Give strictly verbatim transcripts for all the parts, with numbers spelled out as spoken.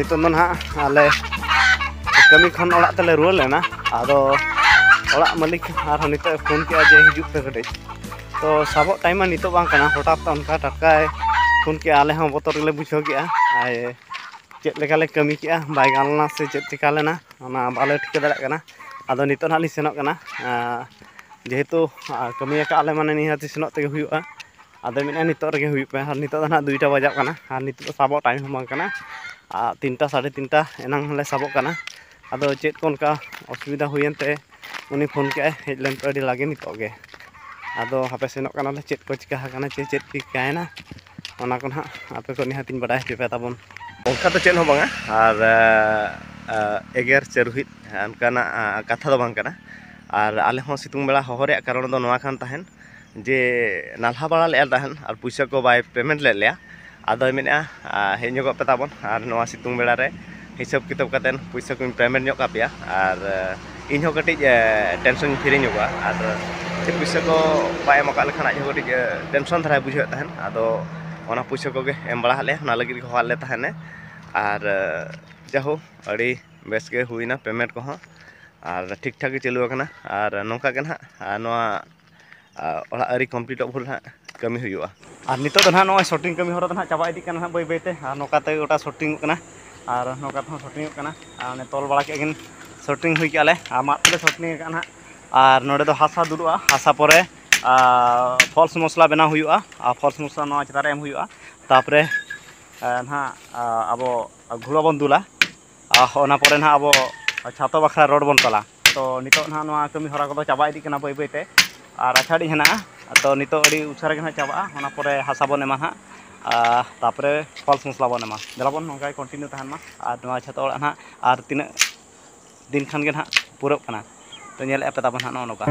ᱱᱤᱛᱚᱜ ᱫᱚ ᱱᱟᱦᱟᱜ ᱟᱞᱮ ᱠᱟᱹᱢᱤ ᱠᱷᱚᱱ ᱚᱲᱟᱜ ᱛᱮᱞᱮ ᱨᱩᱣᱟᱹᱲ ᱞᱮᱱᱟ᱾ ᱟᱫᱚ ᱚᱲᱟᱜ ᱢᱟᱹᱞᱤᱠ ᱟᱨᱦᱚᱸ ᱱᱤᱛᱚᱜ ᱮ ᱯᱷᱳᱱ ᱠᱮᱜᱼᱟ ᱡᱮ, "ᱦᱤᱡᱩᱜ ᱯᱮ ᱠᱟᱹᱴᱤᱡ᱾" ᱛᱚ ᱥᱟᱵᱚᱜ ᱴᱟᱭᱤᱢ ᱢᱟ ᱱᱤᱛᱚᱜ ᱵᱟᱝ ᱠᱟᱱᱟ, ᱦᱚᱴᱟᱛ ᱚᱱᱠᱟ ᱴᱟᱴᱠᱟᱭ ᱯᱷᱳᱱ ᱠᱮᱜᱼᱟ, ᱟᱞᱮ ᱦᱚᱸ ᱵᱚᱛᱚᱨ ᱜᱮᱞᱮ ᱵᱩᱡᱷᱟᱹᱣ ᱠᱮᱜᱼᱟ᱾ ᱟᱨ ᱪᱮᱫ ᱞᱮᱠᱟᱞᱮ ᱠᱟᱹᱢᱤ ᱠᱮᱜᱼᱟ, ᱵᱟᱭ ᱜᱟᱱ ᱞᱮᱱᱟ ᱥᱮ ᱪᱮᱫ ᱪᱤᱠᱟ ᱞᱮᱱᱟ, ᱚᱱᱟ ᱵᱟᱞᱮ ᱴᱷᱤᱠᱟᱹ ᱫᱟᱲᱮᱭᱟᱜ ᱠᱟᱱᱟ᱾ ᱟᱫᱚ ᱱᱤᱛᱚᱜ ᱱᱟᱦᱟᱜ ᱞᱤᱧ ᱥᱮᱱᱚᱜ ᱠᱟᱱᱟ᱾ ᱟᱸ, ᱡᱮᱦᱮᱛᱩ, ᱟᱸ, ᱠᱟᱹᱢᱤ ᱟᱠᱟᱫ ᱟᱞᱮ, ᱢᱟᱱᱮ ᱱᱤᱦᱟᱹᱛ ᱥᱮᱱᱚᱜ ᱛᱮᱜᱮ ᱦᱩᱭᱩᱜᱼᱟ᱾ ᱟᱫᱚ ᱢᱮᱱᱮᱫᱼᱟ ᱱᱤᱛᱚᱜ ᱨᱮᱜᱮ ᱦᱩᱭᱩᱜ ᱯᱮ, ᱟᱨ ᱱᱤᱛᱚᱜ ᱫᱚ ᱱᱟᱦᱟᱜ ᱫᱩᱭᱴᱟ ᱵᱟᱡᱟᱜ ᱠᱟᱱᱟ, ᱟᱨ ᱱᱤᱛᱚᱜ ᱫᱚ ᱥᱟᱵᱚᱜ ᱴᱟᱭᱤᱢ ᱦᱚᱸ ᱵᱟᱝ ᱠᱟᱱᱟ᱾ ᱟᱨ ᱛᱤᱱᱴᱟ, ᱥᱟᱲᱮ ᱛᱤᱱᱴᱟ ᱮᱱᱟᱝ ᱦᱚᱸᱞᱮ ᱥᱟᱵᱚᱜ ᱠᱟᱱᱟ᱾ ᱟᱫᱚ ᱪᱮᱫ ᱠᱚ ᱚᱱᱠᱟ ᱚᱥᱩᱵᱤᱫᱷᱟ ᱦᱩᱭᱮᱱ ᱛᱮ ᱩᱱᱤ ᱯᱷᱳᱱ ᱠᱮᱜᱼᱟᱭ, ᱦᱮᱡ ᱞᱮᱱ ᱯᱮ ᱟᱹᱰᱤ ᱞᱟᱜᱮ ᱱᱤᱛᱚᱜ ᱜᱮ᱾ ᱟᱫᱚ ᱦᱟᱯᱮ ᱥᱮᱱᱚᱜ ᱠᱟᱱᱟᱞᱮ, ᱪᱮᱫ ᱠᱚ ᱪᱤᱠᱟ ᱟᱠᱟᱱᱟ ᱪᱮ ᱪᱮᱫ ᱪᱤᱠᱟᱭᱮᱱᱟ, ᱚᱱᱟ ᱠᱚ ᱱᱟᱦᱟᱜ ᱟᱯᱮ ᱠᱚ ᱱᱤᱦᱟᱹᱛᱤᱧ ᱵᱟᱰᱟᱭ ᱦᱚᱪᱚ ᱯᱮ ᱛᱟᱵᱚᱱ᱾ ᱚᱱᱠᱟ ᱫᱚ ᱪᱮᱫ ᱦᱚᱸ ᱵᱟᱝᱟ, ᱟᱨ ᱮᱜᱮᱨ ᱪᱮ ᱨᱩᱦᱤᱫ ᱚᱱᱠᱟᱱᱟᱜ ᱠᱟᱛᱷᱟ ᱫᱚ ᱵᱟᱝ ᱠᱟᱱᱟ᱾ ᱟᱨ ᱟᱞᱮ ᱦᱚᱸ ᱥᱤᱛᱩᱝ ᱵᱮᱲᱟ ᱦᱚᱦᱚ ᱨᱮᱭᱟᱜ ᱠᱟᱨᱚᱱ ᱫᱚ ᱱᱚᱣᱟ ᱠᱟᱱ ᱛᱟᱦᱮᱸᱫ ᱡᱮ ᱱᱟᱞᱦᱟ ᱵᱟᱲᱟ ᱞᱮᱫᱼᱟ ᱛᱟᱦᱮᱸᱫ ᱟᱨ ᱯᱩᱭᱥᱟᱹ ᱠᱚ ᱵᱟᱭ ᱯᱮᱢᱮᱱᱴ ᱞᱮᱫ ᱞᱮᱭᱟ᱾ ᱟᱫᱚᱭ ᱢᱮᱱᱮᱫᱼᱟ, ᱟᱨ ᱦᱮᱡ ᱧᱚᱜᱚᱜ ᱯᱮ ᱛᱟᱵᱚᱱ, ᱟᱨ ᱱᱚᱣᱟ ᱥᱤᱛᱩᱝ ᱵᱮᱲᱟ ᱨᱮ ᱦᱤᱥᱟᱹᱵ ᱠᱤᱛᱟᱹᱵ ᱠᱟᱛᱮᱫ ᱯᱩᱭᱥᱟᱹ ᱠᱚᱧ ᱯᱮᱢᱮᱱᱴ ᱧᱚᱜ ᱠᱟᱯᱮᱭᱟ᱾ ᱟᱨ ᱤᱧ ᱦᱚᱸ ᱠᱟᱹᱴᱤᱡ ᱴᱮᱱᱥᱚᱱ ᱯᱷᱨᱤ ᱧᱚᱜᱚᱜᱼᱟ᱾ ᱟᱨ ᱪᱮᱫ ᱯᱩᱭᱥᱟᱹ ᱠᱚ ᱵᱟᱭ ᱮᱢ ᱟᱠᱟᱫ ᱞᱮᱠᱷᱟᱱ ᱟᱡ ᱦᱚᱸ ᱠᱟᱹᱴᱤᱡ ᱴᱮᱱᱥᱚᱱ ᱫᱷᱟᱨᱟᱭ ᱵᱩᱡᱷᱟᱹᱣᱮᱫ ᱛᱟᱦᱮᱸᱫ᱾ ᱟᱫᱚ ᱚᱱᱟ ᱯᱩᱭᱥᱟᱹ ᱠᱚᱜᱮ ᱮᱢ ᱵᱟᱲᱟ ᱟᱫ ᱞᱮᱭᱟ, ᱚᱱᱟ ᱞᱟᱹᱜᱤᱫ ᱜᱮ ᱦᱚᱦᱚ ᱟᱫ ᱞᱮ ᱛᱟᱦᱮᱸᱫ᱾ ᱟᱨ ᱡᱟᱦᱳ, ᱟᱹᱰᱤ ᱵᱮᱥ ᱜᱮ ᱦᱩᱭᱱᱟ ᱯᱮᱢᱮᱱᱴ ᱠᱚᱦᱚᱸ, ᱟᱨ ᱴᱷᱤᱠ ᱴᱷᱟᱠ ᱜᱮ ᱪᱟᱹᱞᱩ ᱟᱠᱟᱱᱟ᱾ ᱟᱨ ᱱᱚᱝᱠᱟ ᱜᱮ ᱱᱟᱦᱟᱜ, ᱟᱨ ᱱᱚᱣᱟ, ᱟᱨ ᱚᱲᱟᱜ ᱟᱹᱨᱤ ᱠᱚᱢᱯᱞᱤᱴᱚᱜ ᱵᱷᱳᱨ ᱱᱟᱦᱟᱜ ᱠᱟᱹᱢᱤ ᱦᱩᱭᱩᱜᱼᱟ᱾ ᱟᱨ ᱱᱤᱛᱚᱜ ᱫᱚ ᱱᱟᱦᱟᱜ ᱱᱚᱜᱼᱚᱭ ᱥᱩᱴᱤᱝ ᱠᱟᱹᱢᱤ ᱦᱚᱨᱟ ᱫᱚ ᱱᱟᱦᱟᱜ ᱪᱟᱵᱟ ᱤᱫᱤᱜ ᱠᱟᱱᱟ ᱱᱟᱦᱟᱜ ᱵᱟᱹᱭ ᱵᱟᱹᱭ ᱛᱮ, ᱟᱨ ᱱᱚᱝᱠᱟ ᱛᱮ ᱜᱚᱴᱟ ᱥᱩᱴᱤᱝᱚᱜ ᱠᱟᱱᱟ᱾ ᱟᱨ ᱱᱚᱝᱠᱟ ᱛᱮᱦᱚᱸ ᱥᱩᱴᱤᱝᱚᱜ ᱠᱟᱱᱟ᱾ ᱟᱨ ᱚᱱᱮ ᱛᱚᱞ ᱵᱟᱲᱟ ᱠᱮᱫ ᱠᱤᱱ, ᱥᱩᱴᱤᱝ ᱦᱩᱭ ᱠᱮᱫᱼᱟ ᱞᱮ, ᱟᱨ ᱢᱟᱫ ᱛᱮᱞᱮ ᱥᱩᱴᱤᱝ ᱟᱠᱟᱫᱼᱟ ᱱᱟᱦᱟᱜ᱾ ᱟᱨ ᱱᱚᱰᱮ ᱫᱚ ᱦᱟᱥᱟ ᱫᱩᱞᱩᱜᱼᱟ, ᱦᱟᱥᱟ ᱯᱚᱨᱮ, ᱟᱨ, ᱯᱷᱚᱞᱥ ᱢᱚᱥᱞᱟ ᱵᱮᱱᱟᱣ ᱦᱩᱭᱩᱜᱼᱟ᱾ ᱟᱨ ᱯᱷᱚᱞᱥ ᱢᱚᱥᱞᱟ ᱱᱚᱣᱟ ᱪᱮᱛᱟᱱ ᱨᱮ ᱮᱢ ᱦᱩᱭᱩᱜᱼᱟ᱾ ᱛᱟᱨᱯᱚᱨᱮ, ᱟᱨ, ᱱᱟᱦᱟᱜ, ᱟᱨ, ᱟᱵᱚ ᱜᱷᱩᱲᱟ ᱵᱚᱱ ᱫᱩᱞᱟ᱾ ᱟᱨ ᱚᱱᱟ ᱯᱚᱨᱮ ᱱᱟᱦᱟᱜ ᱟᱵᱚ ᱪᱷᱟᱛᱚ ᱵᱟᱠᱷᱨᱟ ᱨᱚᱰ ᱵᱚᱱ ᱛᱚᱞᱟ᱾ ᱛᱚ ᱱᱤᱛᱚᱜ ᱱᱟᱦᱟᱜ ᱱᱚᱣᱟ ᱠᱟᱹᱢᱤ ᱦᱚᱨᱟ ᱠᱚᱫᱚ ᱪᱟᱵᱟ ᱤᱫᱤᱜ ᱠᱟᱱᱟ ᱵᱟᱹᱭ ᱵᱟᱹᱭ ᱛᱮ, ᱟᱨ ᱟᱪᱷᱟᱲᱤᱡ ᱦᱮᱱᱟᱜᱼᱟ᱾ ᱛᱚ ᱱᱤᱛᱚᱜ ᱟᱹᱰᱤ ᱩᱥᱟᱹᱨᱟ ᱜᱮ ᱱᱟᱦᱟᱜ ᱪᱟᱵᱟᱜᱼᱟ᱾ ᱚᱱᱟ ᱯᱚᱨᱮ ᱦᱟᱥᱟ ᱵᱚᱱ ᱮᱢᱟ ᱱᱟᱦᱟᱜ, ᱟᱨ ᱛᱟᱨᱯᱚᱨᱮ ᱯᱷᱚᱞᱥ ᱢᱚᱥᱞᱟ ᱵᱚᱱ ᱮᱢᱟ᱾ ᱫᱮᱞᱟ ᱵᱚᱱ ᱱᱚᱝᱠᱟ ᱜᱮ ᱠᱚᱱᱴᱤᱱᱤᱭᱩ ᱛᱟᱦᱮᱱ ᱢᱟ᱾ ᱟᱨ ᱱᱚᱣᱟ ᱪᱷᱟᱛᱚ ᱚᱲᱟᱜ ᱱᱟᱦᱟᱜ ᱟᱨ ᱛᱤᱱᱟᱹᱜ ᱫᱤᱱ ᱠᱷᱟᱱ ᱜᱮ ᱱᱟᱦᱟᱜ ᱯᱩᱨᱟᱹᱜ ᱠᱟᱱᱟ᱾ ᱛᱚ ᱧᱮᱞᱮᱫᱼᱟ ᱯᱮ ᱛᱟᱵᱚᱱ ᱱᱟᱦᱟᱜ ᱱᱚᱜᱼᱚ ᱱᱚᱝᱠᱟ᱾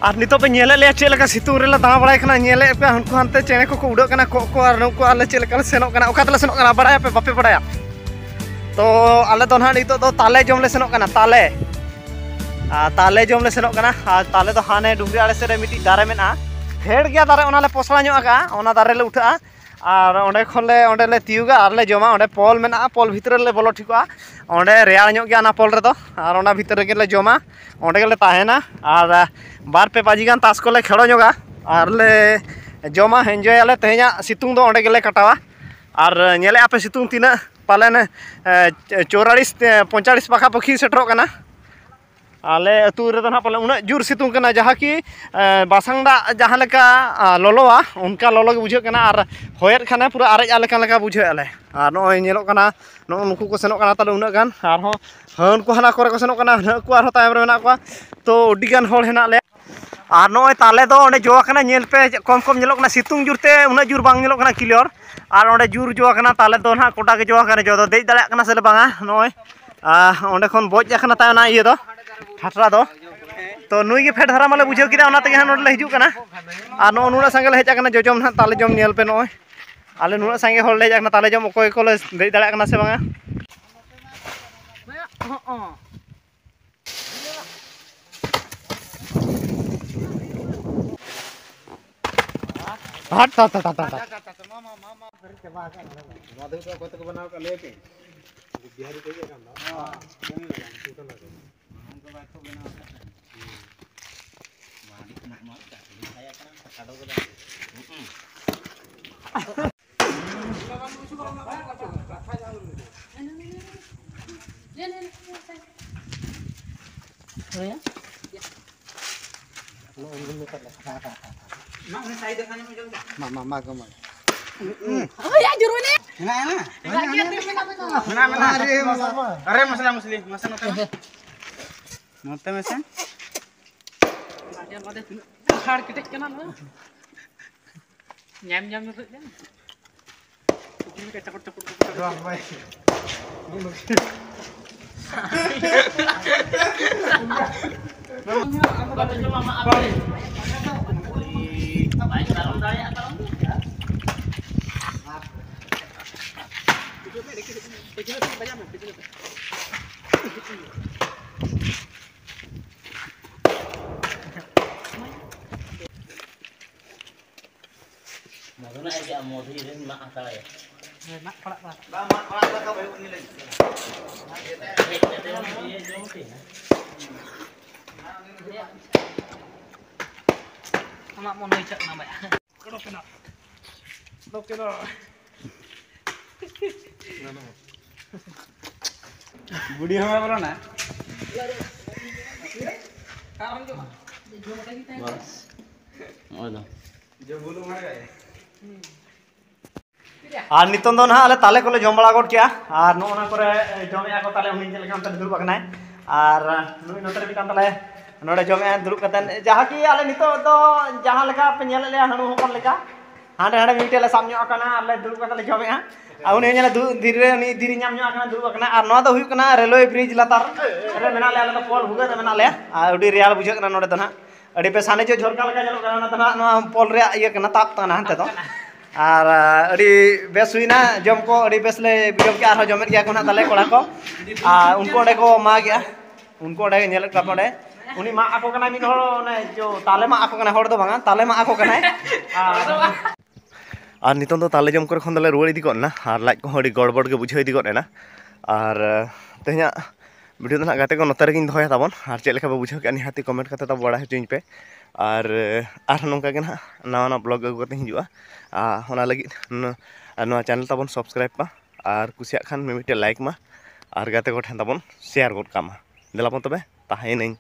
ᱟᱨ ᱱᱤᱛᱚᱜ ᱯᱮ ᱧᱮᱞᱮᱫ ᱞᱮᱭᱟ ᱪᱮᱫ ᱞᱮᱠᱟ ᱥᱤᱛᱩᱝ ᱨᱮᱞᱮ ᱫᱟᱬᱟ ᱵᱟᱲᱟᱭ ᱠᱟᱱᱟ᱾ ᱧᱮᱞᱮᱫ ᱯᱮ ᱦᱟᱱᱠᱩ ᱦᱟᱱᱛᱮ ᱪᱮᱬᱮ ᱠᱚᱠᱚ ᱩᱰᱟᱹᱜ ᱠᱟᱱᱟ, ᱠᱚᱸᱜ ᱠᱚ, ᱟᱨ ᱱᱩᱠᱩ ᱟᱞᱮ ᱪᱮᱫ ᱞᱮᱠᱟ ᱞᱮ ᱥᱮᱱᱚᱜ ᱠᱟᱱᱟ, ᱚᱠᱟ ᱛᱮᱞᱮ ᱥᱮᱱᱚᱜ ᱠᱟᱱᱟ ᱵᱟᱲᱟᱭᱟᱯᱮ ᱵᱟᱯᱮ ᱵᱟᱲᱟᱭᱟ? ᱛᱚ ᱟᱞᱮ ᱫᱚ ᱱᱟᱦᱟᱜ ᱱᱤᱛᱚᱜ ᱫᱚ ᱛᱟᱞᱮ ᱡᱚᱢ ᱞᱮ ᱥᱮᱱᱚᱜ ᱠᱟᱱᱟ, ᱛᱟᱞᱮ᱾ ᱟᱨ ᱛᱟᱞᱮ ᱡᱚᱢ ᱞᱮ ᱥᱮᱱᱚᱜ ᱠᱟᱱᱟ᱾ ᱟᱨ ᱛᱟᱞᱮ ᱫᱚ ᱦᱟᱱᱮ ᱰᱩᱝᱨᱤ ᱟᱲᱮ ᱥᱮᱫ ᱨᱮ ᱢᱤᱫᱴᱤᱡ ᱫᱟᱨᱮ ᱢᱮᱱᱟᱜᱼᱟ, ᱰᱷᱮᱨ ᱜᱮᱭᱟ ᱫᱟᱨᱮ, ᱚᱱᱟ ᱞᱮ ᱯᱚᱥᱲᱟ ᱧᱚᱜ ᱟᱠᱟᱫᱼᱟ, ᱚᱱᱟ ᱫᱟᱨᱮ ᱞᱮ ᱩᱴᱷᱟᱹᱜᱼᱟ᱾ ᱟᱨ ᱚᱸᱰᱮ ᱠᱷᱚᱱ ᱞᱮ, ᱚᱸᱰᱮ ᱞᱮ ᱛᱤᱭᱩᱜᱟ ᱟᱨ ᱞᱮ ᱡᱚᱢᱟ᱾ ᱚᱸᱰᱮ ᱯᱚᱞ ᱢᱮᱱᱟᱜᱼᱟ, ᱯᱚᱞ ᱵᱷᱤᱛᱨᱤ ᱨᱮᱞᱮ ᱵᱚᱞᱚ ᱴᱷᱤᱠᱚᱜᱼᱟ᱾ ᱚᱸᱰᱮ ᱨᱮᱭᱟᱲ ᱧᱚᱜ ᱜᱮᱭᱟ ᱚᱱᱟ ᱯᱚᱞ ᱨᱮᱫᱚ, ᱟᱨ ᱚᱱᱟ ᱵᱷᱤᱛᱨᱤ ᱨᱮᱜᱮ ᱞᱮ ᱡᱚᱢᱟ, ᱚᱸᱰᱮ ᱜᱮᱞᱮ ᱛᱟᱦᱮᱱᱟ᱾ ᱟᱨ ᱵᱟᱨ ᱯᱮ ᱵᱟᱡᱮ ᱜᱟᱱ ᱛᱟᱥ ᱠᱚᱞᱮ ᱠᱷᱮᱞᱳ ᱧᱚᱜᱟ ᱟᱨ ᱞᱮ ᱡᱚᱢᱟ, ᱮᱱᱡᱚᱭᱟᱞᱮ᱾ ᱛᱮᱦᱮᱧᱟᱜ ᱥᱤᱛᱩᱝ ᱫᱚ ᱚᱸᱰᱮ ᱜᱮᱞᱮ ᱠᱟᱴᱟᱣᱟ᱾ ᱟᱨ ᱧᱮᱞᱮᱫᱼᱟ ᱯᱮ ᱥᱤᱛᱩᱝ ᱛᱤᱱᱟᱹᱜ ᱯᱟᱞᱮᱱ, ᱮ, ᱪᱚᱣᱨᱟᱲᱤᱥ, ᱮ, ᱯᱚᱸᱭᱛᱟᱲᱤᱥ ᱯᱟᱠᱷᱟ ᱯᱟᱹᱠᱷᱤ ᱥᱮᱴᱮᱨᱚᱜ ᱠᱟᱱᱟ᱾ ᱟᱞᱮ ᱟᱹᱛᱩ ᱨᱮᱫᱚ ᱱᱟᱦᱟᱜ ᱯᱟᱞᱮ ᱩᱱᱟᱹᱜ ᱡᱳᱨ ᱥᱤᱛᱩᱝ ᱠᱟᱱᱟ, ᱡᱟᱦᱟᱸ ᱠᱤ, ᱮ, ᱵᱟᱥᱟᱝ ᱫᱟᱜ ᱡᱟᱦᱟᱸ ᱞᱮᱠᱟ, ᱟ, ᱞᱚᱞᱚᱣᱟ, ᱚᱱᱠᱟ ᱞᱚᱞᱚ ᱜᱮ ᱵᱩᱡᱷᱟᱹᱜ ᱠᱟᱱᱟ᱾ ᱟᱨ ᱦᱚᱭᱮᱫ ᱠᱷᱟᱱᱮ ᱯᱩᱨᱟᱹ ᱟᱨᱮᱡ ᱟᱞᱮ ᱠᱟᱱ ᱞᱮᱠᱟ ᱵᱩᱡᱷᱟᱹᱣᱮᱫᱼᱟ ᱞᱮ᱾ ᱟᱨ ᱱᱚᱜᱼᱚᱭ ᱧᱮᱞᱚᱜ ᱠᱟᱱᱟ, ᱱᱚᱜᱼᱚ ᱱᱩᱠᱩ ᱠᱚ ᱥᱮᱱᱚᱜ ᱠᱟᱱᱟ ᱛᱟᱞᱮ ᱩᱱᱟᱹᱜ ᱜᱟᱱ, ᱟᱨᱦᱚᱸ ᱦᱟᱹᱱ ᱠᱚ ᱦᱟᱱᱟ ᱠᱚᱨᱮ ᱠᱚ ᱥᱮᱱᱚᱜ ᱠᱟᱱᱟ, ᱱᱟᱹᱜ ᱠᱚ ᱟᱨᱦᱚᱸ ᱛᱟᱭᱚᱢ ᱨᱮ ᱢᱮᱱᱟᱜ ᱠᱚᱣᱟ᱾ ᱛᱚ ᱟᱹᱰᱤ ᱜᱟᱱ ᱦᱚᱲ ᱦᱮᱱᱟᱜ ᱞᱮᱭᱟ᱾ ᱟᱨ ᱱᱚᱜᱼᱚᱭ ᱛᱟᱞᱮ ᱫᱚ ᱚᱸᱰᱮ ᱡᱚ ᱟᱠᱟᱱᱟ, ᱧᱮᱞ ᱯᱮ ᱪᱮᱫ ᱠᱚᱢ ᱠᱚᱢ ᱧᱮᱞᱚᱜ ᱠᱟᱱᱟ, ᱥᱤᱛᱩᱝ ᱡᱳᱨ ᱛᱮ ᱩᱱᱟᱹᱜ ᱡᱳᱨ ᱵᱟᱝ ᱧᱮᱞᱚᱜ ᱠᱟᱱᱟ ᱠᱞᱤᱭᱟᱨ᱾ ᱟᱨ ᱚᱸᱰᱮ ᱡᱳᱨ ᱡᱚ ᱟᱠᱟᱱᱟ ᱛᱟᱞᱮ ᱫᱚ ᱱᱟᱦᱟᱜ, ᱠᱚᱰᱟ ᱜᱮ ᱡᱚ ᱟᱠᱟᱱᱟ, ᱡᱚ ᱫᱚ ᱫᱮᱡ ᱫᱟᱲᱮᱭᱟᱜ ᱠᱟᱱᱟ ᱥᱮ ᱞᱮ ᱵᱟᱝᱟ᱾ ᱱᱚᱜᱼᱚᱭ, ᱟᱨ ᱚᱸᱰᱮ ᱠᱷᱚᱱ ᱵᱚᱡ ᱟᱠᱟᱱᱟ ᱛᱟᱭ ᱚᱱᱟ ᱤᱭᱟᱹ ᱫᱚ, ᱴᱷᱟᱴᱨᱟ ᱫᱚ᱾ ᱛᱚ ᱱᱩᱭ ᱜᱮ ᱯᱷᱮᱰ ᱫᱷᱟᱨᱟ ᱢᱟᱞᱮ ᱵᱩᱡᱷᱟᱹᱣ ᱠᱮᱫᱟ, ᱚᱱᱟ ᱛᱮᱜᱮ ᱦᱟᱸᱜ ᱱᱚᱸᱰᱮ ᱞᱮ ᱦᱤᱡᱩᱜ ᱠᱟᱱᱟ᱾ ᱟᱨ ᱱᱚᱜᱼᱚ ᱱᱩᱱᱟᱹᱜ ᱥᱟᱸᱜᱮ ᱞᱮ ᱦᱮᱡ ᱟᱠᱟᱱᱟ ᱡᱚᱡᱚᱢ ᱱᱟᱦᱟᱜ ᱛᱟᱞᱮ ᱡᱚᱢ, ᱧᱮᱞ ᱯᱮ ᱱᱚᱜᱼᱚᱭ᱾ ᱟᱞᱮ ᱱᱩᱱᱟᱹᱜ ᱥᱟᱸᱜᱮ ᱦᱚᱲ ᱞᱮ ᱦᱮᱡ ᱟᱠᱟᱱᱟ ᱛᱟᱞᱮ ᱡᱚᱢ, ᱚᱠᱚᱭ ᱠᱚᱞᱮ ᱫᱮᱡ ᱫᱟᱲᱮᱭᱟᱜ ᱠᱟᱱᱟ ᱥᱮ ᱵᱟᱝᱟ᱾ ᱦᱟᱴ, ᱦᱟᱴ, ᱦᱟᱴ, ᱦᱟᱴ, ᱦᱟᱴ᱾ ᱱᱚᱣᱟ ᱫᱚ ᱚᱠᱚᱭ ᱛᱮᱠᱚ ᱵᱮᱱᱟᱣ ᱠᱟᱜ ᱞᱟᱹᱭ ᱯᱮ? ᱵᱤᱦᱟᱨᱤ ᱠᱚ ᱤᱭᱟᱹ ᱠᱟᱱ ᱫᱚ᱾ ᱢᱟ, ᱢᱟ, ᱢᱟ, ᱜᱚ, ᱢᱟ᱾ ᱦᱮᱱᱟᱜᱼᱟ, ᱦᱮᱱᱟᱜᱼᱟ᱾ ᱢᱮᱱᱟᱜᱼᱟ, ᱢᱮᱱᱟᱜᱼᱟ᱾ ᱟᱨᱮ, ᱢᱚᱥᱞᱟ, ᱢᱟ᱾ ᱟᱨᱮ, ᱢᱚᱥᱞᱟ, ᱢᱚᱥᱞᱤ, ᱢᱟᱥᱮ ᱱᱚᱛᱮ ᱢᱮ᱾ ᱱᱚᱛᱮ ᱢᱮᱥᱮ᱾ ᱵᱟᱰᱮ, ᱵᱟᱰᱮ, ᱛᱤᱱᱟᱹᱜ ᱦᱟᱲ ᱠᱮᱴᱮᱡ ᱠᱟᱱᱟ ᱱᱚᱣᱟ᱾ ᱧᱟᱢ, ᱧᱟᱢ ᱧᱩᱨᱦᱟᱹᱜ ᱠᱟᱱᱟ᱾ ᱪᱚᱠᱚᱴ, ᱪᱚᱠᱚᱴ, ᱪᱚᱠᱚᱴ, ᱪᱚᱠᱚᱴ᱾ ᱢᱚᱫᱷᱩ ᱱᱟᱜ ᱮ ᱪᱮᱫ ᱢᱚᱫᱷᱩ ᱤᱨᱟᱹᱧ ᱢᱟᱜ ᱦᱟᱛᱟᱲᱟᱭᱟ᱾ ᱦᱮᱸ, ᱢᱟᱜ ᱯᱟᱲᱟᱜ ᱠᱟᱱᱟ᱾ ᱦᱮᱡ ᱠᱟᱛᱮ ᱩᱱᱤ ᱤᱭᱟᱹ ᱡᱚᱢ ᱠᱮᱫᱟ᱾ ᱟᱢᱟᱜ ᱢᱚᱱ ᱦᱩᱭ ᱪᱟᱜ ᱠᱟᱱᱟ ᱵᱟᱭᱟ᱾ ᱚᱰᱚᱠ ᱮᱱᱟ᱾ ᱚᱰᱚᱠ ᱮᱱᱟ᱾ ᱵᱩᱰᱤ ᱦᱚᱸ ᱵᱚᱞᱚᱱᱟ᱾ ᱵᱟᱥ᱾ ᱱᱚᱜᱼᱚᱭ ᱫᱚ᱾ ᱟᱨ ᱱᱤᱛᱚᱝ ᱫᱚ ᱱᱟᱦᱟᱜ ᱟᱞᱮ ᱛᱟᱞᱮ ᱠᱚᱞᱮ ᱡᱚᱢ ᱵᱟᱲᱟ ᱜᱚᱫ ᱠᱮᱜᱼᱟ᱾ ᱟᱨ ᱱᱚᱜᱼᱚ ᱱᱟ ᱠᱚᱨᱮ ᱡᱚᱢᱮᱜᱼᱟ ᱠᱚ ᱛᱟᱞᱮ, ᱩᱱᱤ ᱪᱮᱫ ᱞᱮᱠᱟ ᱚᱱᱛᱮ ᱨᱮ ᱫᱩᱲᱩᱵ ᱟᱠᱟᱱᱟᱭ᱾ ᱟᱨ ᱱᱩᱭ ᱱᱚᱛᱮ ᱨᱮ ᱢᱤᱫᱴᱟᱝ ᱛᱟᱞᱮ ᱱᱚᱰᱮ ᱡᱚᱢᱮᱜᱼᱟ ᱫᱩᱲᱩᱵ ᱠᱟᱛᱮ᱾ ᱡᱟᱦᱟᱸ ᱠᱤ ᱟᱞᱮ ᱱᱤᱛᱚᱜ ᱫᱚ ᱡᱟᱦᱟᱸ ᱞᱮᱠᱟ ᱯᱮ ᱧᱮᱞᱮᱫ ᱞᱮᱭᱟ ᱦᱟᱹᱬᱩ ᱦᱚᱯᱚᱱ ᱞᱮᱠᱟ, ᱦᱟᱸᱰᱮ ᱦᱟᱸᱰᱮ ᱢᱤᱫᱴᱮᱡ ᱞᱮ ᱥᱟᱵ ᱧᱚᱜ ᱟᱠᱟᱱᱟ ᱟᱨ ᱞᱮ ᱫᱩᱲᱩᱵ ᱠᱟᱛᱮ ᱞᱮ ᱡᱚᱢᱮᱜᱼᱟ᱾ ᱟᱨ ᱩᱱᱤ ᱦᱚᱸ ᱧᱮᱞᱮ ᱫᱩᱲᱩᱵ ᱫᱷᱤᱨᱤ ᱨᱮ, ᱩᱱᱤ ᱫᱷᱤᱨᱤ ᱧᱟᱢ ᱧᱚᱜ ᱟᱠᱟᱱᱟ, ᱫᱩᱲᱩᱵ ᱟᱠᱟᱱᱟ᱾ ᱟᱨ ᱱᱚᱣᱟ ᱫᱚ ᱦᱩᱭᱩᱜ ᱠᱟᱱᱟ ᱨᱮᱞᱣᱮ ᱵᱨᱤᱡᱽ ᱞᱟᱛᱟᱨ ᱨᱮ ᱢᱮᱱᱟᱜ ᱞᱮᱭᱟ, ᱟᱞᱮ ᱫᱚ ᱯᱳᱞ ᱵᱷᱩᱜᱟᱹᱜ ᱨᱮ ᱢᱮᱱᱟᱜ ᱞᱮᱭᱟ᱾ ᱟᱨ ᱟᱹᱰᱤ ᱨᱮᱭᱟᱲ ᱵᱩᱡᱷᱟᱹᱜ ᱠᱟᱱᱟ ᱱᱚᱰᱮ ᱫᱚ ᱱᱟᱦᱟᱜ᱾ ᱟᱹᱰᱤ ᱵᱮᱥ ᱦᱟᱱᱮ ᱡᱚ ᱡᱷᱚᱨᱠᱟ ᱞᱮᱠᱟ ᱧᱮᱞᱚᱜ ᱠᱟᱱᱟ, ᱚᱱᱟ ᱫᱚ ᱱᱟᱦᱟᱜ ᱱᱚᱣᱟ ᱯᱳᱞ ᱨᱮᱭᱟᱜ ᱤᱭᱟᱹ ᱠᱟᱱᱟ, ᱛᱟᱯ ᱠᱟᱱᱟ ᱦᱟᱱᱛᱮ ᱫᱚ᱾ ᱟᱨ ᱟᱹᱰᱤ ᱵᱮᱥ ᱦᱩᱭᱱᱟ ᱡᱚᱢ ᱠᱚ, ᱟᱹᱰᱤ ᱵᱮᱥ ᱞᱮ ᱡᱚᱢ ᱠᱮᱜᱼᱟ᱾ ᱟᱨᱦᱚᱸ ᱡᱚᱢᱮᱫ ᱜᱮᱭᱟ ᱠᱚ ᱱᱟᱦᱟᱜ ᱛᱟᱞᱮ ᱠᱚᱲᱟ ᱠᱚ᱾ ᱟᱨ ᱩᱱᱠᱩ ᱚᱸᱰᱮ ᱠᱚ ᱢᱟᱜᱮᱜᱼᱟ, ᱩᱱᱠᱩ ᱚᱸᱰᱮ ᱧᱮᱞᱮᱫ ᱠᱚᱣᱟ ᱯᱮ ᱚᱸᱰᱮ᱾ ᱩᱱᱤ ᱢᱟᱜ ᱟᱠᱚ ᱠᱟᱱᱟᱭ ᱢᱤᱫ ᱦᱚᱲ, ᱚᱱᱮ ᱡᱚ ᱛᱟᱞᱮ ᱢᱟᱜ ᱟᱠᱚ ᱠᱟᱱᱟᱭ, ᱦᱚᱲ ᱫᱚ ᱵᱟᱝᱟ, ᱛᱟᱞᱮ ᱢᱟᱜ ᱟᱠᱚ ᱠᱟᱱᱟᱭ᱾ ᱟᱨ ᱟᱨ ᱱᱤᱛᱚᱝ ᱫᱚ ᱛᱟᱞᱮ ᱡᱚᱢ ᱠᱚᱨᱮ ᱠᱷᱚᱱ ᱫᱚᱞᱮ ᱨᱩᱣᱟᱹᱲ ᱤᱫᱤ ᱜᱚᱫ ᱮᱱᱟ, ᱟᱨ ᱞᱟᱡ ᱠᱚᱦᱚᱸ ᱟᱹᱰᱤ ᱜᱚᱲᱵᱚᱲ ᱜᱮ ᱵᱩᱡᱷᱟᱹᱣ ᱤᱫᱤ ᱜᱚᱫ ᱮᱱᱟ᱾ ᱟᱨ ᱛᱮᱦᱮᱧᱟᱜ ᱵᱷᱤᱰᱤᱭᱳ ᱫᱚ ᱱᱟᱦᱟᱜ ᱜᱟᱛᱮ ᱠᱚ ᱱᱚᱛᱮ ᱨᱮᱜᱮᱧ ᱫᱚᱦᱚᱭᱟ ᱛᱟᱵᱚᱱ, ᱟᱨ ᱪᱮᱫ ᱞᱮᱠᱟ ᱯᱮ ᱵᱩᱡᱷᱟᱹᱣ ᱠᱮᱜᱼᱟ ᱱᱤᱦᱟᱹᱛᱤ ᱠᱚᱢᱮᱱᱴ ᱠᱟᱛᱮ ᱛᱟᱵᱚ ᱵᱟᱲᱟᱭ ᱦᱚᱪᱚᱧ ᱯᱮ᱾ ᱟᱨ ᱟᱨᱦᱚᱸ ᱱᱚᱝᱠᱟ ᱜᱮ ᱱᱟᱦᱟᱜ ᱱᱟᱣᱟ ᱱᱟᱣᱟ ᱵᱞᱚᱜ ᱟᱹᱜᱩ ᱠᱟᱛᱮ ᱤᱧ ᱦᱤᱡᱩᱜᱼᱟ᱾ ᱟᱨ ᱚᱱᱟ ᱞᱟᱹᱜᱤᱫ ᱱᱚ-, ᱟᱨ ᱱᱚᱣᱟ ᱪᱮᱱᱮᱞ ᱛᱟᱵᱚᱱ ᱥᱟᱵᱥᱠᱨᱟᱭᱤᱵᱽ ᱢᱟ, ᱟᱨ ᱠᱩᱥᱤᱭᱟᱜ ᱠᱷᱟᱱ ᱢᱤᱢᱤᱫᱴᱮᱡ ᱞᱟᱭᱤᱠ ᱢᱟ, ᱟᱨ ᱜᱟᱛᱮ ᱠᱚ ᱴᱷᱮᱱ ᱛᱟᱵᱚᱱ ᱥᱮᱭᱟᱨ ᱜᱚᱫ ᱠᱟᱜ ᱢᱟ᱾ ᱫᱮᱞᱟ ᱵᱚᱱ ᱛᱚᱵᱮ ᱛᱟᱦᱮᱸᱭᱮᱱᱟᱹᱧ᱾